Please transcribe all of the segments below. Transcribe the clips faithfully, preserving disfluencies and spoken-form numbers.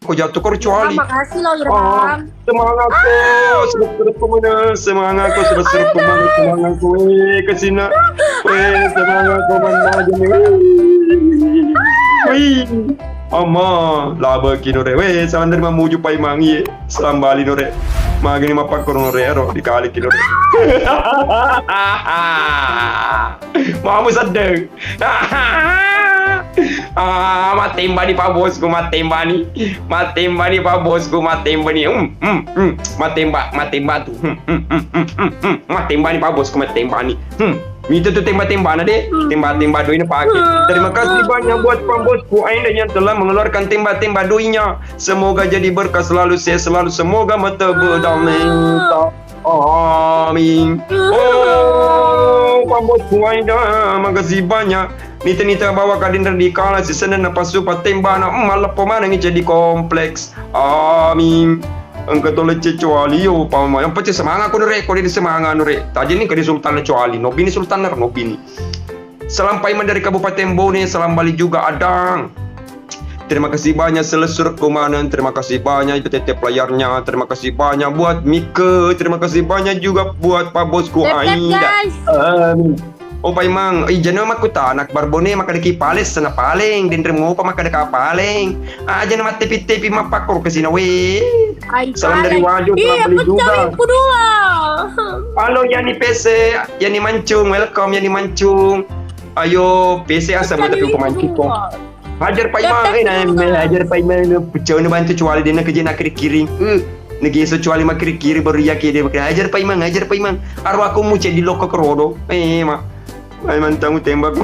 Ko jatuh ko, Irham, cuali. Makasih loh, Irham. Oh, semangat ko, seru-seru ko mana? Semangat ko, seru-seru ko mana? Semangat ko, weh, kasina. Weh, semangat ko mana aja nih. Wih. Ama, laba ki nore. Weh, salam dari Mamuju Paimang, iye. Salam bali nore. Magini mapakkoro nore, aro, dikali ki nore. Mamu sedeng. Ah, matembani Pak Bosku, matembani. Matembani Pak Bosku, matembani. Hmm, hmm, hmm. Matembak, matembak tuh. Hmm, hmm, hmm, hmm, hmm, hmm. Matembani Pak Bosku, matembani. Hmm. Itu tuh tembak-tembakna deh. Tembak-tembak doinya pakai. Terima kasih banyak buat Pak Bosku Ainda yang telah mengeluarkan tembak-tembak doinya. Semoga jadi berkah selalu, sehat selalu. Semoga mata berdamai. Amin. Oh, Pak Bosku Ainda, makasih banyak. Nita-nita bawa kadinra di kala si seneng na pasu patembana, mm, maleppo maneng jadi kompleks. Amin. Engka tole cecuali yo pama. Yang pasti semangat ko nure, ko di semangat nure. Tajini ke di Sultan cuali. Nobini Sultan ner, nobini. Salam Paimeng dari Kabupaten Bone, salam bali juga Adang. Terima kasih banyak selesur komandan, terima kasih banyak P T T playernya, terima kasih banyak buat Mika, terima kasih banyak juga buat Pak Bosku Aida. Amin. Oh Paimang, ih jana makkutana barbone makkadaki paleng sana paleng, denre mopa makkadaka paleng. Aja na mattepi-tepi mappakkoro kesina we. Salam dari Wajo, salam bali juga. Halo Yani Pese, Yani Mancung, welcome Yani Mancung. Ayo, P C A sama tapi pemancing ko. Hajar Paimang, eh, nah, hajar Paimang, pucau na bantu cuali dena keje na kiri-kiri. Eh, negeso cuali ma kiri-kiri baru iya kede. Hajar Paimang, hajar Paimang. Aro aku muce di loko kerodo. Eh, ma. Ai mantang tembak.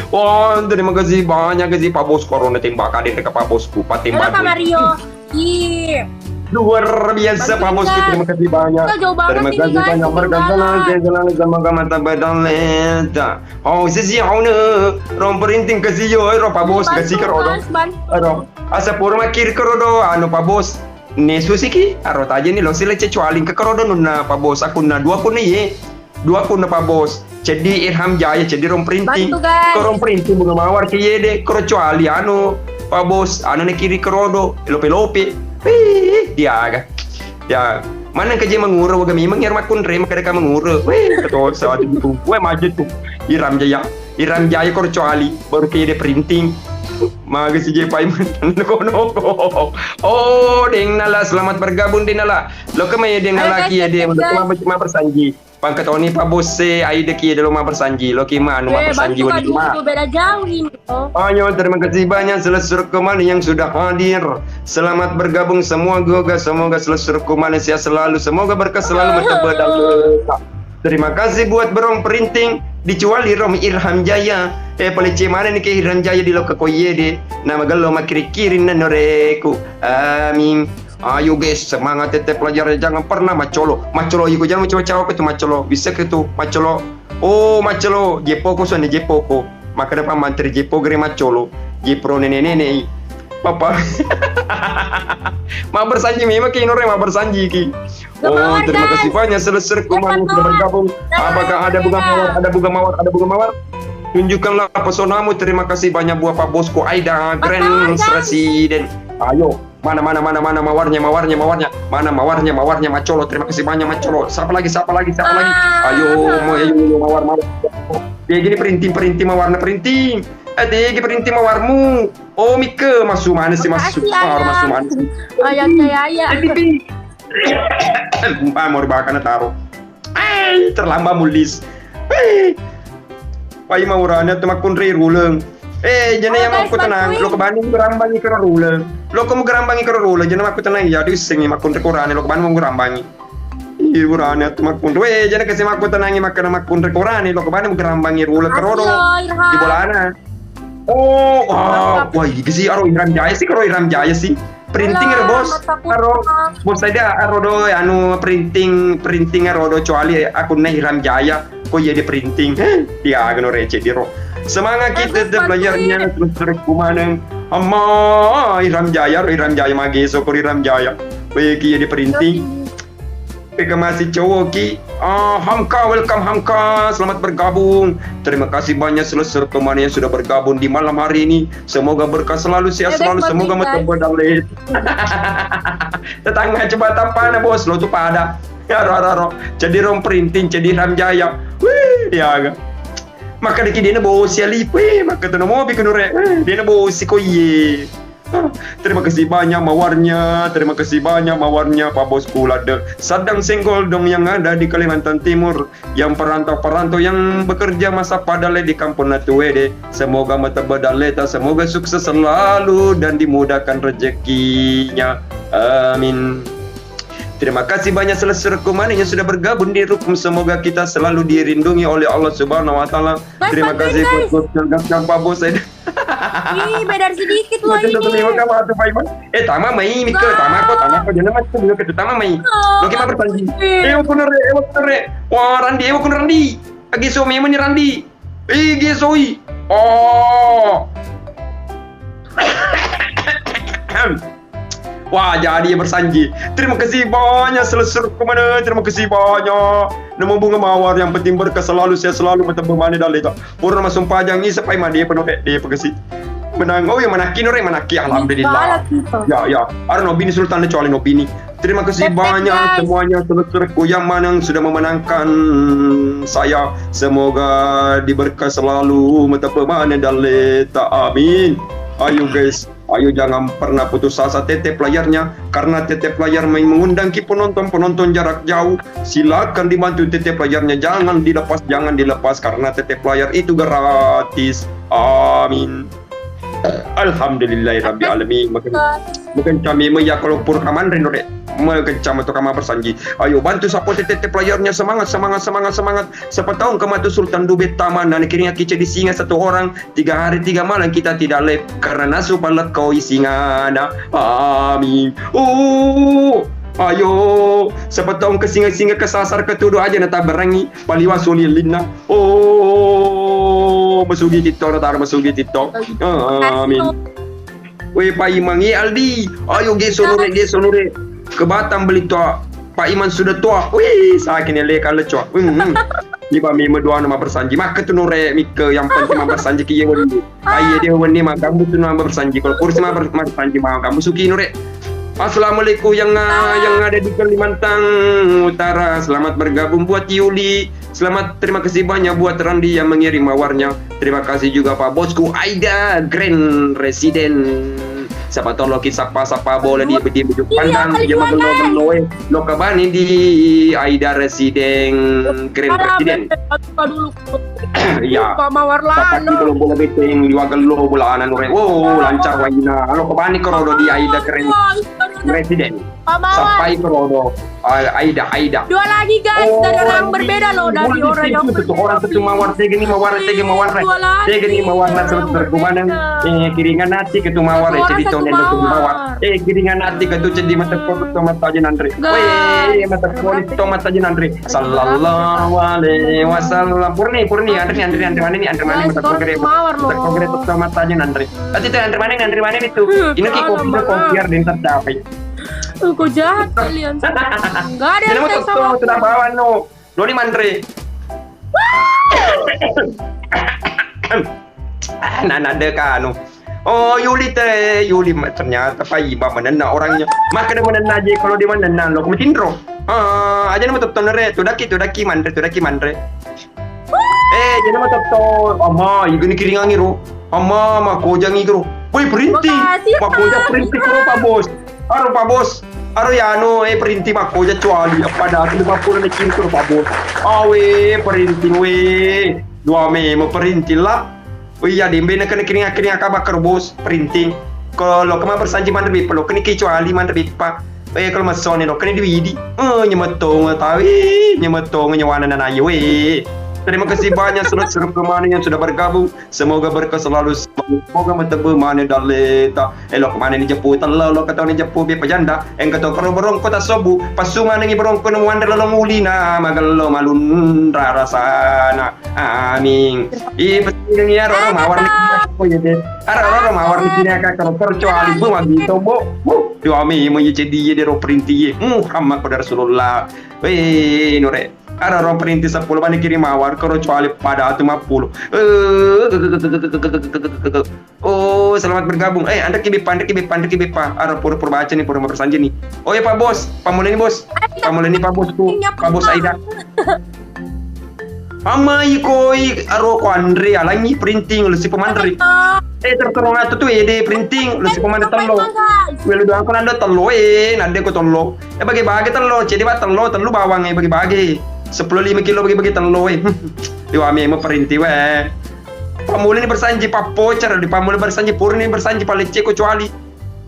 Wah, terima kasih banyak sih Pak Bos, korona tembak ada dekat Pak Bosku, Pak tembak. Mario. Ih. Luar biasa Pak Bosku, terima kasih banyak. Terima kasih banyak. Berkat selalu, semoga mata badan leta. Oh, sisi hauna. Rom perinting kasih yo, ro Pak Bos kasih kerodo. Aro, asa pura makir kerodo, anu Pak Bos. Nesu siki, aro taje ni lo sile cecuali ke kerodo nunna Pak Bos, aku na dua aku ni ye. Dua kunna Pak Bos. Ceddi Irham Jaya, ceddi Rom Printing. Ko Rom Printing bunga mawar ke yede, koro cuali anu Pak Bos, anu ne kiri kerodo, lope-lope. Wih, diaga. Ya, mana keje mangura waga memang yar makunre makadaka mangura. Wih, keto sawati buku. Weh, maju tu. Irham Jaya. Irham Jaya koro cuali, baru ke yede Printing. Maga si je Paimang kono. Oh, Deng Nala, selamat bergabung Deng Nala. Lo ke mai Deng Nala ki yede, untuk ma bersanji. Pangkatoni Pak Bos e, ai deki delo ma bersanji, lo ki ma anu ma bersanji wani ma. Beda jauh ini. Ayo, terima kasih banyak selesur kembali yang sudah hadir. Selamat bergabung semua, semoga selesur kembali sehat selalu, semoga berkah selalu bertemu dalam. Terima kasih buat Rom Printing, dicuali Rom Irham Jaya. Eh, pelece mana ni ke Irham Jaya di lo ke koye de. Nama gelo makiri-kiri nanoreku. Amin. Ayo guys, semangat tetap belajar, jangan pernah macolo. Macolo iko jangan macolo, cawa itu macolo. Bisa ke tu macolo. Oh, macolo, jepoko sone jepoko. Maka dapat mantri jepo gere macolo. Jepro nenek-nenek. Papa. Ma bersanji memang ki nore ma bersanji ki. Oh, terima kasih banyak selesai kemana sudah bergabung. Apakah ada bunga mawar? Ada bunga mawar? Ada bunga mawar? Tunjukkanlah pesonamu. Terima kasih banyak buat Pak Bosku Aida Grand Resident. Ayo. Mana, mana, mana, mana mawarnya, mawarnya, mawarnya? Mana mawarnya, mawarnya? Macolo, terima kasih banyak, Macolo. Siapa lagi, siapa lagi, siapa lagi? Ayo, mau, ayo, ayo, mawar, mawar. Dia gini perinting, perinting, mawarna perinting. Eh, dia gini perinting, mawarmu. Oh, Mika, masuk mana sih, masuk? Masuk mana sih? Ayah, saya, ayah. Eh, pipi. Lupa mau dibakar, taruh. Eh, terlambat mulis. Eh. Pai maurane tu makkunrai ruleng. Eh, jana ya makku tenang. Lo kebani gerambangi kero ruleng. Lo kamu gerambangi kero ruleng. Jana makku tenang. Ya, disengi makkunrai kurane. Lo kebani mau gerambangi. Iya, urane tu makkunrai. Eh, jana kasi makku tenangi makkana makkunrai kurane. Lo kebani mau gerambangi ruleng kerodo. Di bolana. Oh, wah, wah, iki si aro Irham Jaya si, kero Irham Jaya si. Printing ero, Bos. Aro, Bos, ada aro do, anu, printing, printing ero do, kecuali akunna Irham Jaya. Ko iya di printing. Dia geno receh diro. Semangat kita tetap belajarnya, terus terus kumaneng. Amma, Irham Jaya, ro Irham Jaya, mageso ko Irham Jaya. Ko iya di printing. Peka masih cowok ki, Ah, Hamka, welcome Hamka, selamat bergabung. Terima kasih banyak seluruh pemain yang sudah bergabung di malam hari ini. Semoga berkah selalu, sehat selalu, semoga metebbe dalle. Tetangga coba tapana bos lo tu pada. Ya ro ro ro. Jadi rom printing, jadi Ram Jaya. Wih, ya ga. Maka deki dia bosi alip. Wih, maka tu nomo bikin ure. Wih, dia bosi ko iye. Ah, terima kasih banyak mawarnya, terima kasih banyak mawarnya, Pak Bosku Lade. Sadang Senggol dong yang ada di Kalimantan Timur, yang perantau-perantau yang bekerja masa padale di kampung Natuede. Semoga metebbe dalleta, semoga sukses selalu dan dimudahkan rezekinya. Amin. Terima kasih banyak seluruh kumane yang sudah bergabung di Rukum. Semoga kita selalu dilindungi oleh Allah Subhanahu wa Taala. Terima kasih buat Pak Bos. Ih, beda sedikit loh ini. Tama mai, Mika, tama ko, tama ko, jangan mas, Mika, tama mai. Oke, ma bersanji. Eh, aku nere, eh, aku nere. Wah, Randi, eh, aku Randi. Agi so memang ni Randi. Eh, agi soi. Oh. Wah, jadi ya bersanji. Terima kasih banyak, selesai kemana? Terima kasih banyak. Nama bunga mawar yang penting berkah selalu, sehat selalu, bertambah mana dan leta. Purna masumpajang isa pai ma dia penuh dia pegasi. Menang. Oh ya, manaki nore, manaki, alhamdulillah. Ya, ya. Ada no bini Sultan, kecuali no bini. Terima kasih banyak semuanya, seluruhku yang mana yang sudah memenangkan saya. Semoga diberkah selalu, metapa mana dan leta. Amin. Ayo guys, ayo jangan pernah putus asa. Tetep layarnya, karena tetep layar mengundang ki penonton-penonton jarak jauh. Silakan dibantu tetep layarnya, jangan dilepas, jangan dilepas, karena tetep layar itu gratis. Amin. Alhamdulillahirabbil alamin. Makin, makin kami me ya kalau pur kaman rinore. Makin kami tu kama bersanji. Ayo bantu support tetep layarnya, semangat, semangat, semangat, semangat. Siapa tahu kematu Sultan Dube Taman, nanti kirinya kice di singa satu orang, tiga hari tiga malam kita tidak live karena nasu palekoi singana. Amin. Oh, ayo, siapa tahu ke singa-singa kesasar ketuduh aja nata berangi paliwa suli linna. Oh, masugi tito, taro masugi tito. Amin. Weh, Pak Imang, eh, Aldi, ayo geso nure, geso nure. Ke Batam beli toa. Pak Imang sudah tua. Wih, sakit nih, leka lecoa. Hmm, hmm. Ini Pak Mime dua nama bersanji. Maka tu nure, Mika, yang penting mah bersanji ki ye wenni. Ayo dia wenni mah kamu tu nama bersanji. Kalau kursi mah ber-, bersanji mah kamu suki nure. Assalamualaikum yang, ah, yang ada di Kalimantan Utara. Selamat bergabung buat Yuli. Selamat, terima kasih banyak buat Randi yang mengirim mawarnya. Terima kasih juga Pak Bosku Aida Grand Resident. Siapa tahu lo kita sapa-sapa boleh di, di Bujur Pandang, dia magello-gello, eh. Lo kabani di Aida Resident, Grand Resident. Iya. Pak Mawar Lano. Kalau bola beteng, liwa gello, bola anan, ore. Wow, lancar waina. Lo kabani kerodo di Aida Grand Resident. Sampai kerodo. Aida, Aida. Dua lagi, guys, dari orang berbeda loh, dari orang yang berbeda. Satu orang satu mawar, tega ni mawar, tega mawar. Tega ni mawar, satu orang berbeda. Eh, kiringan hati ke tu mawar, eh, jadi tau nelo tu mawar. Eh, kiringan hati ke tu jadi mata kau tu mata aja nanre. Weh, mata kau tu mata aja nanre. Sallallahu alaihi wasallam. Purni, purni, antri, antri, antri mana ni, antri mana mata kau gere. Mata kau gere tu mata aja nanre. Ati tu antri mana ni, antri mana ni tu. Ini ki kopi tu kopi yang tercapai. Eh, kok jahat kalian? Nggak ada yang saya sama. Sudah bawa no. Doni manre. Nah, ada kanu. Oh, Yuli te, Yuli ma-, ternyata Pak Iba menena orangnya. Maka dia menena aja kalau dia menena lo, kamu tindro. Ah, aja nama tonton re, tudaki, tudaki manre, tudaki manre. Eh, jadi mah tetto. Ama, iga ni kiringangi ro. Ama, makojangi ro. Woi, perinti. Makoja perinti ro, Pak Bos. Aro, Pak Bos. Aro ya anu, eh, perinti makoja cuali. Apa dah, tu lima puluh ni kintu, Pak Bos. Awe, perinti, we. Dua me, mau perinti lah. Oh iya, dembe na kena kiringa-kiringa kabak ro, Bos. Perinti. Kalau kema bersanji manre bippa, lo kena kecuali manre bippa. Eh, kalau masone lo kena diwidi. Eh, nyemetong tawi, nyemetong nyawana nanaye we. Terima kasih banyak seluruh, seluruh kemana yang sudah bergabung. Semoga berkah selalu. Semoga metebe mane daleta. Eh, lo kemana ni jepu telo, lo kata ni jepu bippa janda. Engka to karo borongko tasobu, passu manengi borongko nemu anre lolong ulina, magello malunra rasana. Amin. Ih, pasti ya, ro, ro, mawar ni. Oh, iya, deh. Aro, ro, ro, mawar ni sini, Kak, karo, karo, kecuali bu, magi to, bu. Bu, dua me, mo, iya, jadi, iya, deh, ro, perinti, iya. Muhammad pada Rasulullah. Weh, nore. Aro ro perinting seppulo bani kirim mawar, koro cuali pada atu mappulo. Eh, oh, selamat bergabung. Eh, anre ki beppa, anre ki beppa, anre ki beppa. Aro pura-pura baca nih, pura-pura bersanji nih. Oh ya Pak Bos, pamuleni Bos. Pamuleni Pak Bosku, Pak Bos Aida. Amma ikoi aro ko anre alangi perinting lo sipo manre. Eh, terterong atu tu ede perinting lo sipo manre tello. Welu doang ko nanda tello, eh, nande ko tello. Eh, bage-bage tello, cedi ba tello, tellu bawang, eh, bage-bage. Seppulo lima kilo bage-bage tello, eh. Liwa memo perinting we. Pamuleni bersanji pappocar, di pamuleni bersanji purni bersanji palecce ko cuali.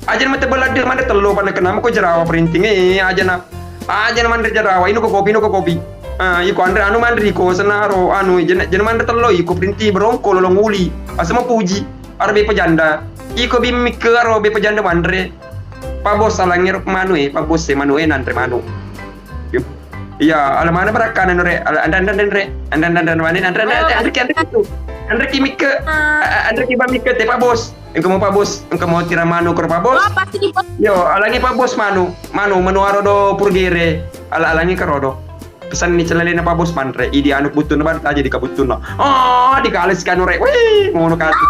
Aja na mate beladde manre tello, pada kenapa ko jerawa perinting, eh, aja na. Aja na manre jerawa, inu ko kopi, inu ko kopi. Ah, iko anre anu manre iko senaro, anu, jena, jena manre tello, iko perinting berongko lolong uli. Asa mapuji, aro bepa janda. Iko bimmikke aro bepa janda manre. Pak Bos, salangi ro manu e, Pak Bos e, manu e, nanre manu. Iya, ala mana barakkana nure, ala andan andan anre, andan andan mane, anre anre anre anre ki anre ki tu, anre ki mikke, anre ki ba mikke te Pak Bos, engka mau Pak Bos, engka mau tira manu koro Pak Bos. Oh, pasti di Bos. Yo, alangi Pak Bos manu, manu, manu aro do purgere, ala alangi karodo. Pesanni celalena Pak Bos manre, idi anu buttunna banta aja di kabuttunna. Oh, di kales kanu re, weh, ngono katu.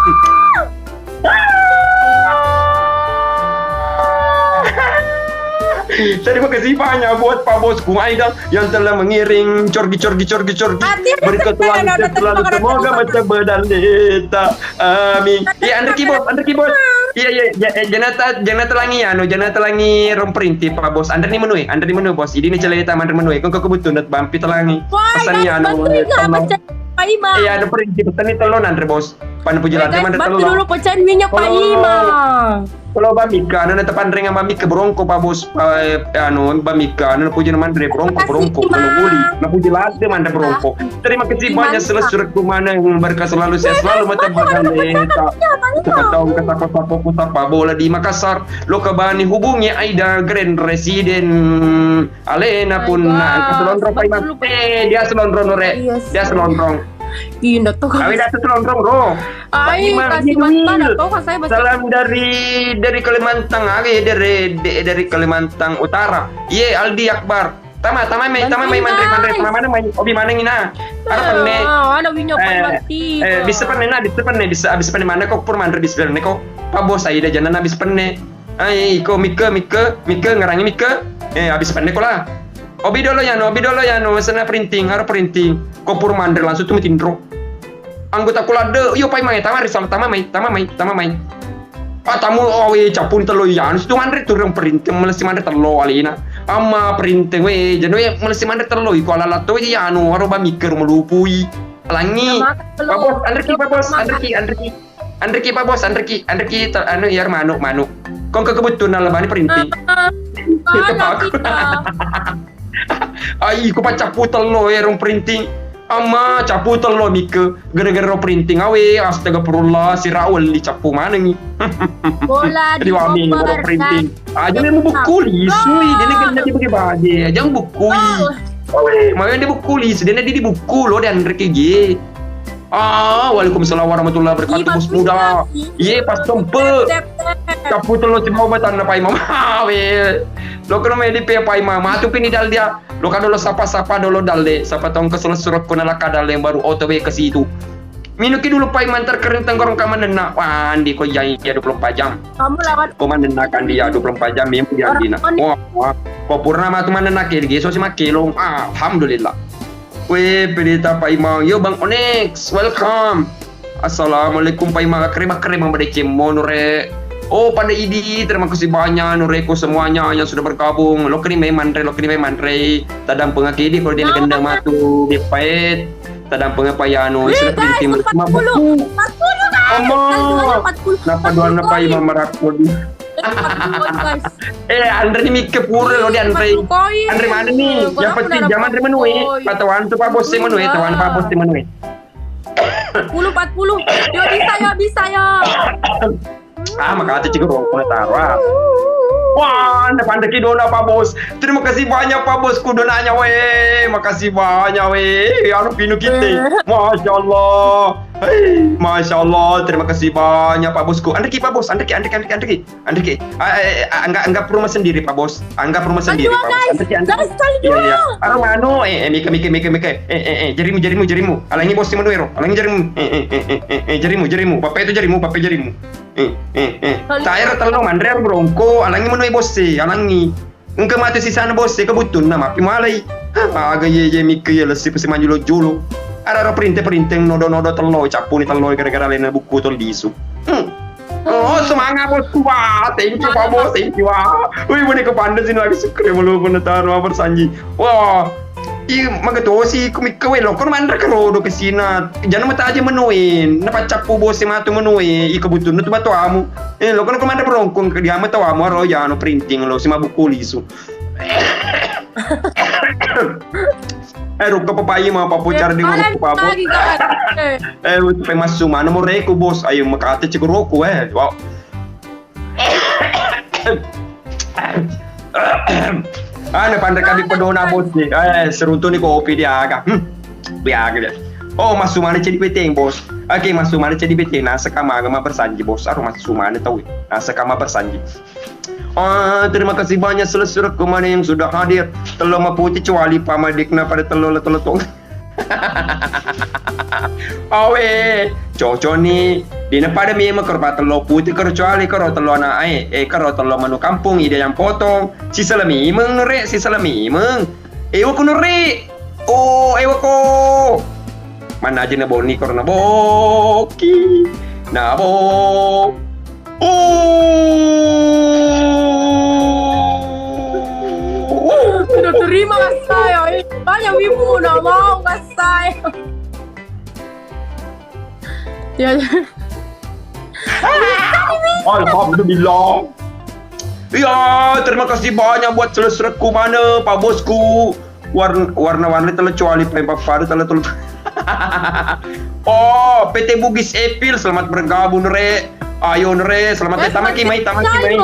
Terima kasih banyak buat Pak Bosku Aida yang telah mengiring corgi corgi corgi corgi. Berkat selalu, selalu, semoga macam bedaleta. Amin. Iya, anre ki Bos, anre ki Bos. Iya, iya, ja-, eh, janata, janata langi anu, janata langi ro perinting Pak Bos. Anre ni menu e, anre ni menu Bos. Idi ni celeta manre menu e. Kau kebutuhan dat bampi telangi. Pesan ni anu, tolong. Iya, ada perinting pesan ni tolong anre Bos. Pan puji late manre tolong. Dulu pecahin minyak Pak Imang. Kalau bamika, anu nata panrengan bamika berongko Pak Bos, eh, anu bamika, anu puji manre berongko, berongko, anu uli, na puji late manre berongko. Terima kasih banyak, selesai mana yang berkah selalu, sehat selalu, mata badan leta. Siapa tahu kata kota kota bola di Makassar, lo kebani hubungi Aida Grand Resident. Alena punna angka selonrong Pak Imang. Eh, dia selonrong, Nore. Dia selonrong. Indah tuh. Kami dia selonrong, Ro. Pak Imang, Kalimantan, Ro. Salam dari, dari Kalimantan, age, dari, de-, dari Kalimantan Utara. Iye, Aldi Akbar. Tama, tama mai, tama mai, manre, manre, tama mana mai? Obi mana ngina? Ada penne. Ada winyo. Eh, bisa penne, nah, bisa penne, bisa, bisa penne mana kok pur manre bisa penne kok. Pak Bos, Aida jangan habis penne. Ai, iko mikke, mikke, mikke, ngarangi mikke. Eh, habis penne ko lah. Obi dolo yano, obi dolo yano, sana perinting, aro perinting. Ko pur manre langsung tu matinro. Anggota ku ladde, iyo Pak Imang, tama ri sala, tama mai, tama mai, tama mai. Ah, tamu, oh, we, capun tello yano, situ manre turun perinting, melesi manre tello alena. Amma perinting, we, jeno ya melesi manre tello, iko alala to yano, aro ba mikke ro malupui. Alangi. Pak Bos, anre ki, Pak Bos, anre ki, anre ki. Anre ki, Pak Bos, anre ki, anre ki, anu, iyar manu, manu. Kong ke kebutuhan lebani perinting. Itu Pak. Ai, ku pa cappu tello, eh, rong perinting. Amma, cappu tello mikke, gara-gara rong perinting. Awe, astagfirullah, sira welli cappu manengi. Bola di wami, rong perinting. Aja memang bukku lisui, dia ni kena dibagi-bagi. Aja bukku. Awe, mau yang dibukku lisui, dia ni di bukku lo, dia anre ki. Ah, waalaikumsalam warahmatullahi wabarakatuh, Bos Muda. Iye, pas tempe. Cappu tello sibawa batanna Pak Imang. Awe. Lo kena mai di pe Pak Imang. Matu pini dal dia. Lo kado lo sapa-sapa dolo dalle. Sapa tong ke selessurokko nalaka dalle yang baru O T W ke situ. Minuki dulu Pak Imang, terkering tenggorong kamanenna. Wah, andi ko jai ya dua puluh empat jam. Kamu lewat. Ko manenna kan dia dua puluh empat jam mimpi dia dina. Wah, wah. Ko purna matu manenna ke di geso si makkelong. Alhamdulillah. Weh, pendeta Pak Imang. Yo, Bang Onyx, welcome. Assalamualaikum Pak Imang. Kere, kere, Bang, pada cemmo, Nure. Oh, pada idi, terima kasih banyak, Nure, ku semuanya yang sudah bergabung. Lo kini memang re, lo kini memang re. Tadang pengakidi kalau dia gendang matu, dia pahit. Tadang pengapa ya, anu, sudah penting. Empat puluh. Empat puluh, guys. Kenapa doang Pak Imang merakun? Eh, Andre ni mikke pura lo di Andre. Andre mana ni? Yang penting zaman Andre menue. Atau antu Pak Bos menue, atau anu Pak Bos menue. Puluh, empat puluh. Yo, bisa, yo, bisa, yo. Ah, makanya cik rokok na taro, ah. Wah, na panreki dona, Pak Bos. Terima kasih banyak, Pak Bosku, donanya, weh. Makasih banyak, weh. Anu pinu kita. Masya Allah. Hei, Masya Allah. Terima kasih banyak, Pak Bosku. Anreki, Pak Bos. Anreki, anreki, anreki, anreki. Anreki. Ah, eh, eh, anggap, anggap rumah sendiri, Pak Bos. Anggap rumah sendiri, Pak Bos. Anreki, anreki. Guys, guys, sekali dua. Iya, iya. Aro manu, eh, eh, mika, mika, mika, mika. Eh, eh, eh, jarimu, jarimu, jarimu. Alangi, Bos, manu ero. Alangi jarimu. Eh, eh, eh, eh, eh, eh, jarimu, jarimu. Pape itu jarimu, pape jarimu. Eh, eh, eh. Cair tello manre, aro berongko, alangi manu, Bos, e, alangi. Engka matu sisana, Bos, e, kebuttunna mappi malai. Hah, aga iye, iye, mikki iye, lessi pesi manjulo-julo. Ara-ara perinte-perinte, nodo-nodo tello, cappuni tello gara-gara alena bukku to lisu. Hmm. Oh, semangat, Bosku, wah. Thank you, Pak Bos, thank you, wah. Wih, boneka panda sini lagi, syukur ya, belum pernah tahu apa bersanji. Wah, i, magatosi, ku mikka, weh, lokko manre kerodo kesina. Jana mataje menoe, napaccappu, Bos, e, matu menoe, iko buttunna tu batu amu. Eh, lokko, lokko manre berongko, ke dia matu amu, aro jano printing lo, si mabukku lisu. Eh, rukka papai ma, papu cara di ngorok, papu. Eh, wis pe massu mana moreku, Bos. Ayo makate cikuroku, eh. Wow. Ana panre kami pedona, Bos. Eh, seruntuni kopi dia aga. Hmm. Dia aga dia. Oh, massu mana cedi beteng, Bos. Oke, massu mana cedi beteng. Nasa kama bersanji, Bos. Aro massu mana tau. Nasa kama bersanji. Ah, terima kasih banyak selessurku mana yang sudah hadir. Tello maputi cuali pamadikna pada tello leto-leto. Awe, cocok ni. Dina pada memang karo tello puti karo cuali karo tello anak ai, eh, karo tello manu kampung ide yang potong. Si salamimeng nure, si salamimeng. Ewa ku nure. Oh, ewa ko. Mana aja na boni karo na boki. Na bo. Oh. Udah terima kasih saya. Eh, banyak wibu na mau kasih saya. Ya, ya. Alhamdulillah. Ya, terima kasih banyak buat selessurku mana, Pak Bosku. Warna, warna-warni tello cuali paling papparu tello tello. Oh, P T Bugis Epil, selamat bergabung, Re. Ayo, Re, selamat datang, Maki, mai, tamaki, mai.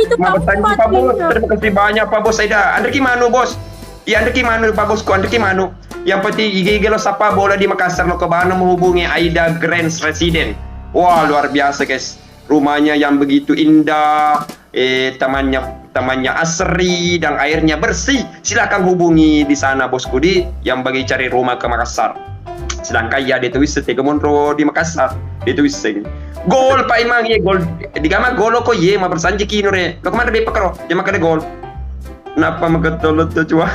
Selamat datang, Pak Bos. Terima kasih banyak, Pak Bos. Aida, anreki manu, Bos. Iya, anreki manu, Pak Bosku, anreki manu. Yang penting, ige-ige lo sapa bola di Makassar, lo kebana menghubungi Aida Grand Resident. Wah, luar biasa, guys. Rumahnya yang begitu indah, eh, tamannya, tamannya asri dan airnya bersih. Silakan hubungi di sana, Bosku, di yang bagi cari rumah ke Makassar. Sedangkan ya, dia tuh bisa tega monro di Makassar. Dia tuh bisa. Gol, Pak Imang, ye, gol. Di kamar gol ko ye, ma bersanji kino re. Lo kemana be pekero? Dia makan gol. Napa magetto letto cua?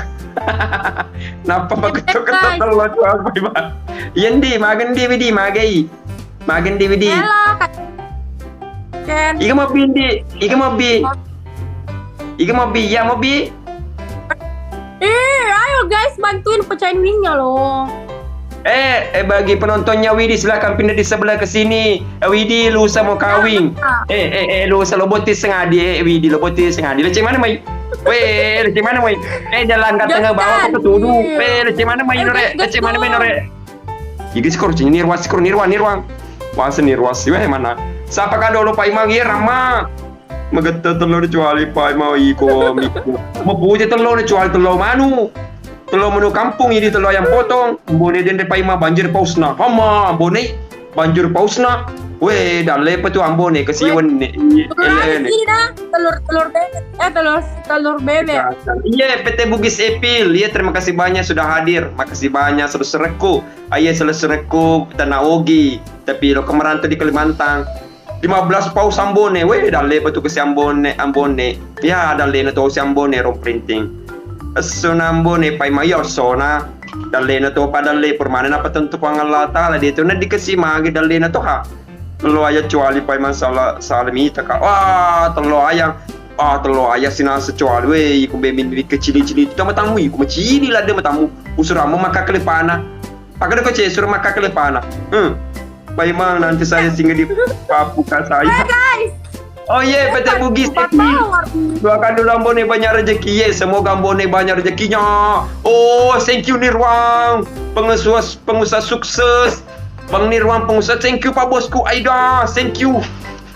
Napa magetto ketto tello cua, Pak Imang? Iya, ndi, magen ndi, widi, magai. Magen di widi. Halo, Kak Ken. Iga mobbi ndi? Iga mobbi? Iga mobbi? Ya mobbi? Eh, ayo guys, bantuin pecahin wingnya loh. Eh, eh, bagi penontonnya Widi, silakan pindah di sebelah ke sini. Eh, Widi, lusa mau kawing. Eh, eh, eh, lusa lo boti sengadi, eh, Widi, lo boti sengadi. Lecce mana mai? Weh, lecce mana mai? Eh, jalan ke tengah bawah ke tudu. Eh, lecce mana mai nore? Lecce mana mai nore? Iga sikor, cing, Nirwan, sikor, Nirwan, Nirwan. Wase Nirwan, si, weh, mana? Sapa ka dolo Pak Imang, iya, Rama. Magetta tello kecuali Pak Imang, iko, miko. Mapuje tello kecuali tello manu. Tello manu kampung, ini tello ayam potong. Ambone dende Pak Imang, banjir pausna. Hama, ambone, banjir pausna. Weh, dalle pa tu ambone, kasiwen ne. Telur, telur bebek. Eh, telur, telur bebek. Iya, P T Bugis Epil. Iya, terima kasih banyak sudah hadir. Makasih banyak, saudara-saudaraku. Aye, selessurekku tana Ogi, tapi lo kemerantau di Kalimantan. Lima belas paus Ambone, weh, dalle pa tu ke si Ambone, Ambone. Ya, dalle na to si Ambone, rong printing. Esso na Ambone, Pak Imang, iya, esso na. Dalle na to pa dalle, permane na pa tentu Puang Allah Taala, dia tu na dikasih magi dalle na to ha. Tello ayam kecuali Pak Imang sala, sala mita ka. Wah, tello ayam. Ah, tello ayam sina kecuali, weh, iko bemin kecili-cili. Itu matamu, iko macili lade matamu. Usura mo maka kelepana. Pakada ko cesur maka kelepana. Hmm. Pak Imang, nanti saya singgah di Papuka saya. Hai, guys. Oh, iya, P T Bugis T V. Doakan dulu Ambone banyak rezeki, ye. Semoga Ambone banyak rezekinya. Oh, thank you, Nirwan. Pengusaha, pengusaha sukses. Bang Nirwan, pengusaha. Thank you, Pak Bosku Aida. Thank you.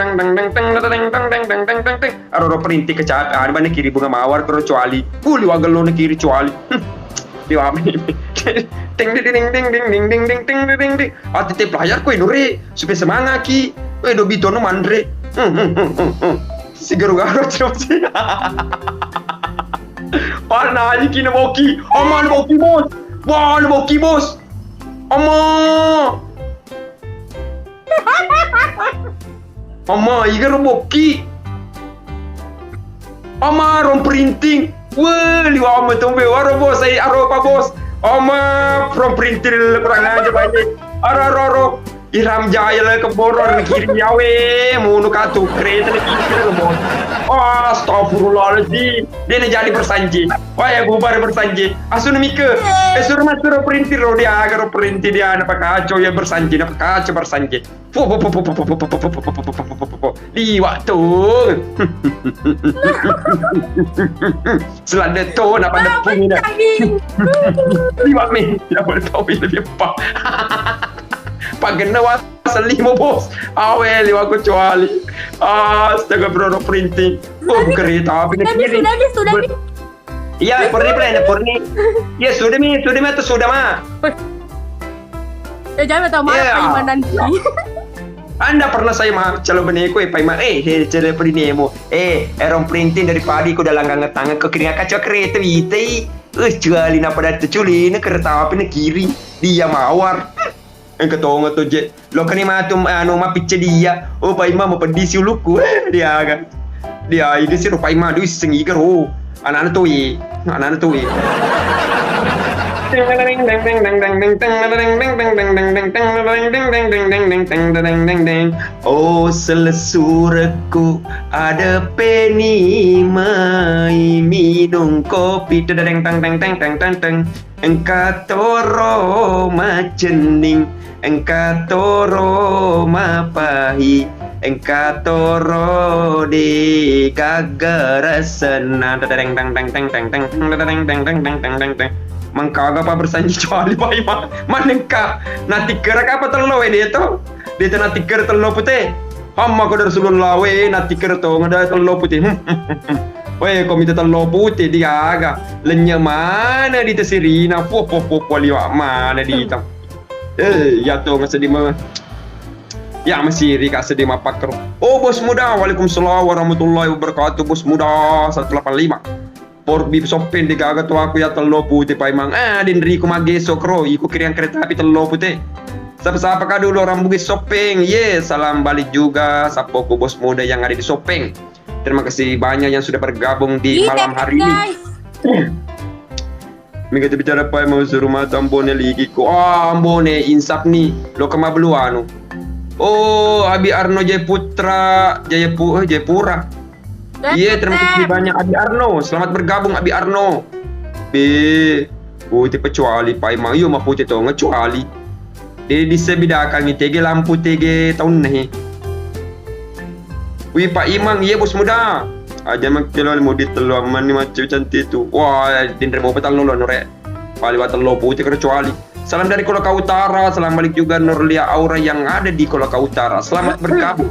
dang dang dang dang dang dang dang dang dang dang dang dang. Aro ro perinting kecapi, anu bane kiri bunga mawar kero cuali. Uli wagello ne kiri cuali. Hmm. Liwa' mi. Ting ding ding ding ding ding ding ding ding ding ding. Ati te pelayar ko inure supaya semangat ki. Weh, dobi tono manre. Hmm, hmm, hmm, hmm, hmm. Si garu-garu terus. Pana aja kina boki. Aman boki, Bos. Wah, boki, Bos. Ama. Ama, iga ro boki. Ama, rom perinting. Weh, liwa' ama tombe waro, Bos. Ai aro pa, Bos. Ama, rom perinting kurang aja banyak. Aro, aro, aro. Iram Jaya le keboro kiri yawe, munu katu kereta le kiri le, Bos. Astagfirullahaladzim. Dia ne jadi bersanji. Wah, ya bubar bersanji. Asuna mike. Eh, suruh mas suruh perintir ro dia, agar perintir dia napa kacau ya bersanji, napa kacau bersanji. Pu, pu, pu, pu. Liwa' tu. Selada tu napa depu ni dah. Liwa' me, tidak boleh tahu ini dia apa. Pagenna wa selimo, Bos. Awe, liwa' kecuali. Astaga, bro, no perinting. Oh, kereta api na kiri. Sudah, sudah, sudah. Iya, Purni, Purni, Purni. Iya, sudah mi, sudah mi atau sudah ma? Ya, jangan tahu marah Paiman nanti. Anda pernah saya ma, calon beneku, eh, Paiman, eh, eh, calon beneku. Eh, erong perinting dari padi ku dalam ganget tangan ke kiri kaca kereta witai. Eh, cuali napa datu culi ne kereta api na kiri. Dia mawar. Engka tonga to je. Lokani matu, anu, mappicca dia. Oh, Paima, mapeddi si ulukku. Eh, dia aga. Dia, ide si ro Paima, du isseng iga ro. Anana to e. Anana to e. Oh, selessurekku, ada peni mai minum kopi. Tedeng tang tang tang tang tang tang. Engka toro macenning, engka toro mapahi, engka toro de gaggara senna. Tadadeng dang dang dang dang dang dang, tadadeng dang dang dang dang dang dang. Mangkaga pa bersanji cuali pai ma-, manengka. Natikkera kapa tello e de to? De to natikkera tello pute. Amma ko dari sulun lawe natikkera to ngada tello pute. Weh, ko mita tello pute digaga. Lennye mana di tesirina. Puh, puh, puh, puh, liwa mana di ta. Eh, ya to ngasedi ma. Ya masiri ka sedi mapakkero. Oh, Bos Muda, waalaikumsalam warahmatullahi wabarakatuh, Bos Muda, satu delapan lima. Porbi Soppeng degaga to aku ya tello pute paimang. Ah, denriku maggeso kro, iko kiriang kereta api tello pute. Sapa-sapa ka dulu orang Bugis Soppeng. Ye, salam balik juga. Sapoku Bos Muda yang ada di Soppeng. Terima kasih banyak yang sudah bergabung di malam hari ini. Mega tu bicara Pak Imang, suruh mata Ambone ligi ko. Ah, Ambone insaf ni. Lo kema belu anu. Oh, Abi Arno Jaya Putra, Jaya Pu-, eh, Jayapura. Iya, terima kasih banyak Abi Arno. Selamat bergabung Abi Arno. Be, pute pecuali Pak Imang. Iyo, ma pute to ngecuali. De, disebidakan ni tege lampu tege taunna he. Wih, Pak Imang, iya bos muda. Aja makkelo mudi tellu amman ni macam cantik tu. Wah, dinre mau petal lolo nore. Paliwa tello pute kecuali. Salam dari Kolaka Utara, salam balik juga Nurlia Aura yang ada di Kolaka Utara. Selamat bergabung.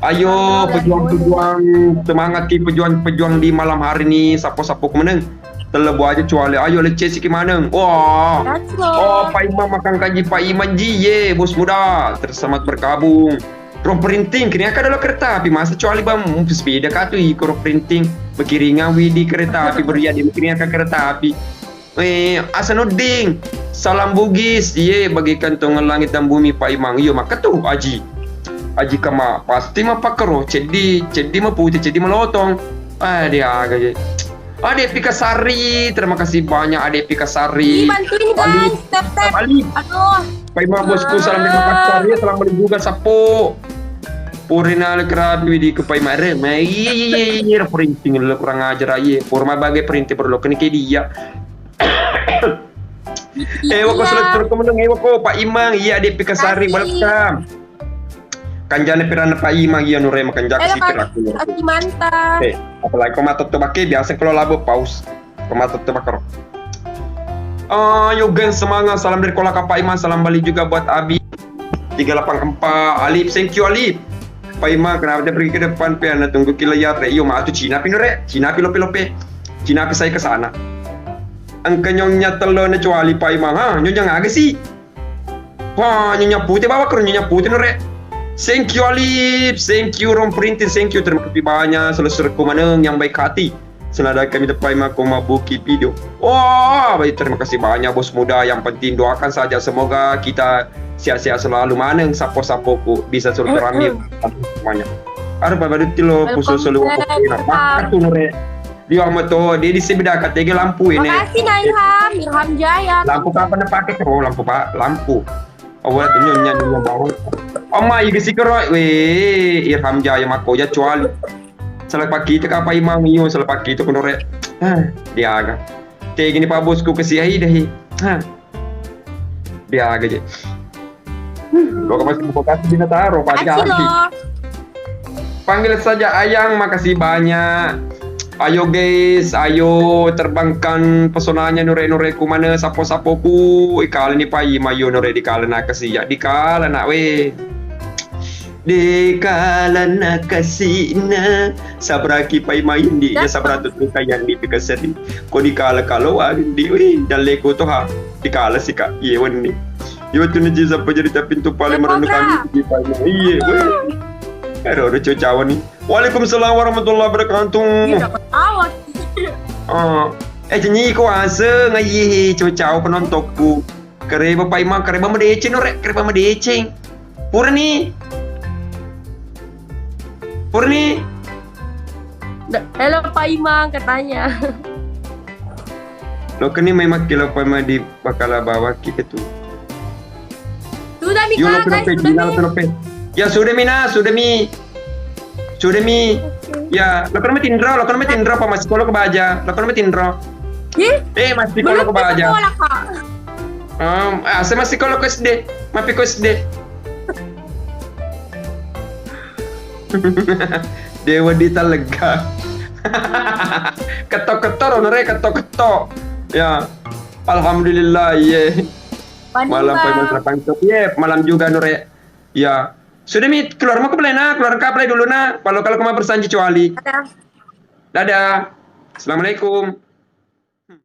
Ayo, pejuang-pejuang, semangat ki pejuang-pejuang di malam hari ni, sapo-sapo ku meneng. Tellebu aja cuali, ayo lecce siki maneng. Wah. Oh, Pak Imam makan kaji Pak Imam ji, ye, bos muda. Terselamat bergabung. Rong perinting, kini aka dolo kereta api, masa cuali bang, sepeda katu iko rong perinting. Berkiringan widi kereta api, beriak di berkiringan ka kereta api. Eh, Hasanuddin, salam Bugis. Iye, bagaikan tongan langit dan bumi, Pak Imang. Iyo, maka tu, Aji. Aji Kama, pasti mapakkero, ceddi, ceddi mapute, ceddi malotong. Ah, dia aga je. Ade Pikasari, terima kasih banyak Ade Pikasari. Ih, bantuin, guys. Tap, tap. Pak Imang bosku, salam dari Makassar. Ya, salam balik juga, Sapo. Purina le kerapi di kupai mare. Ma, iya, iya, iya, iya, perinting le kurang ajar aja. Pur ma bagai perinting perlu kena ke dia. Eh, wako seluruh teman, eh, wako Pak Imang, iya, Ade Pikasari, welcome. Kanjana piranna Pak Imang, iya, nure makanjaka sipir aku. Kasih mantap. Eh, apalagi kau matot tuh pakai, biasa kalau labu paus. Kau matot tuh bakar. Ayo, geng, semangat. Salam dari Kolaka Pak Imang, salam balik juga buat Abi. Tiga delapan empat, Alip, thank you, Alip. Pak Imang, kenapa dia pergi ke depan, pe? Anda tunggu ki layar, re. Iyo, ma tu Cina pi, nure. Cina pi lope-lope. Cina pi saya ke sana. Engka nyonya tello na cuali Pak Imang. Ha, nyonya ngaga sih? Wah, nyonya pute bawa karo nyonya pute nore. Thank you, Alip. Thank you, Rom Printing. Thank you. Terima kasih banyak. Selesai maneng yang baik hati. Senada kami tepai mako mabuki video. Wah, baik. Terima kasih banyak, bos muda. Yang penting doakan saja. Semoga kita sehat-sehat selalu. Maneng sapo-sapoku bisa silaturahmi semuanya. Aduh, Pak Badut, lo khusus selalu. Oke, nah, makan tuh, nore. Dio amo to, de' disebidaka tege lampu ini. Makasih, Nah Ilham, Ilham Jaya. Lampu apa na pake? Oh, lampu, Pak, lampu. Awal tu nyonya, nyonya bawang. Oma, iga sikero, weh, Ilham Jaya mako ja cuali. Salah pake itu kapa Imang, iyo, salah pake itu kunore. Hah, diaga. Tege ni Pak Bosku, kasihan deh. Hah. Diaga je. Lo masih buka kasih binataro, Pak. Kasih lo. Panggil saja Ayang, makasih banyak. Ayo guys, ayo terbangkan pesonanya nure-nureku mana sapo-sapoku. Ikala ni Pak Imang, yo nure dikala na kasih ya, dikala na weh. Dikala na kasih na. Sabraki Pak Imang di, ya sabra tu kayan di pikasari. Ko dikala kalau andi, weh, daleko to ha. Dikala sika, iye wenni. Iye wettunna Jisa pajarita pintu pale merenung kami di Pak Imang. Iye, weh. Ero, ero, cau-cau ni. Waalaikumsalam warahmatullahi wabarakatuh. Iya, dapat awak. Ah, eh, cenyi ko ase ngayi, cau-cau penontonku. Kareba Pak Imang, kareba madeceng, nore, kareba madeceng. Purani. Purani. Da-, halo, Pak Imang, katanya. Lo keni mai makkilo Pak Imang di bakala bawaki ketu. Sudah mi, Kak, sudah mi. Ya, sudah mi, nah, sudah mi. Sudah mi. Oke. Ya, lo kena matinro, lo kena matinro, apa masih kolok baja? Lo kena matinro. Eh, masih kolok baja. Belum sekolah, Kak. Em, ah, saya masih kolok S D. Mapi ko S D. Dewa Dita lega. Ketok-ketok, onore ketok-ketok. Ya. Alhamdulillah, ye. Malam, Pak Imang. Iya, malam juga, Nure. Ya. Sudah mi, keluar mau ke pelena, keluar ke pelai dulu, nah. Kalau, kalau ke mau bersanji cuali. Dadah. Dadah. Assalamualaikum.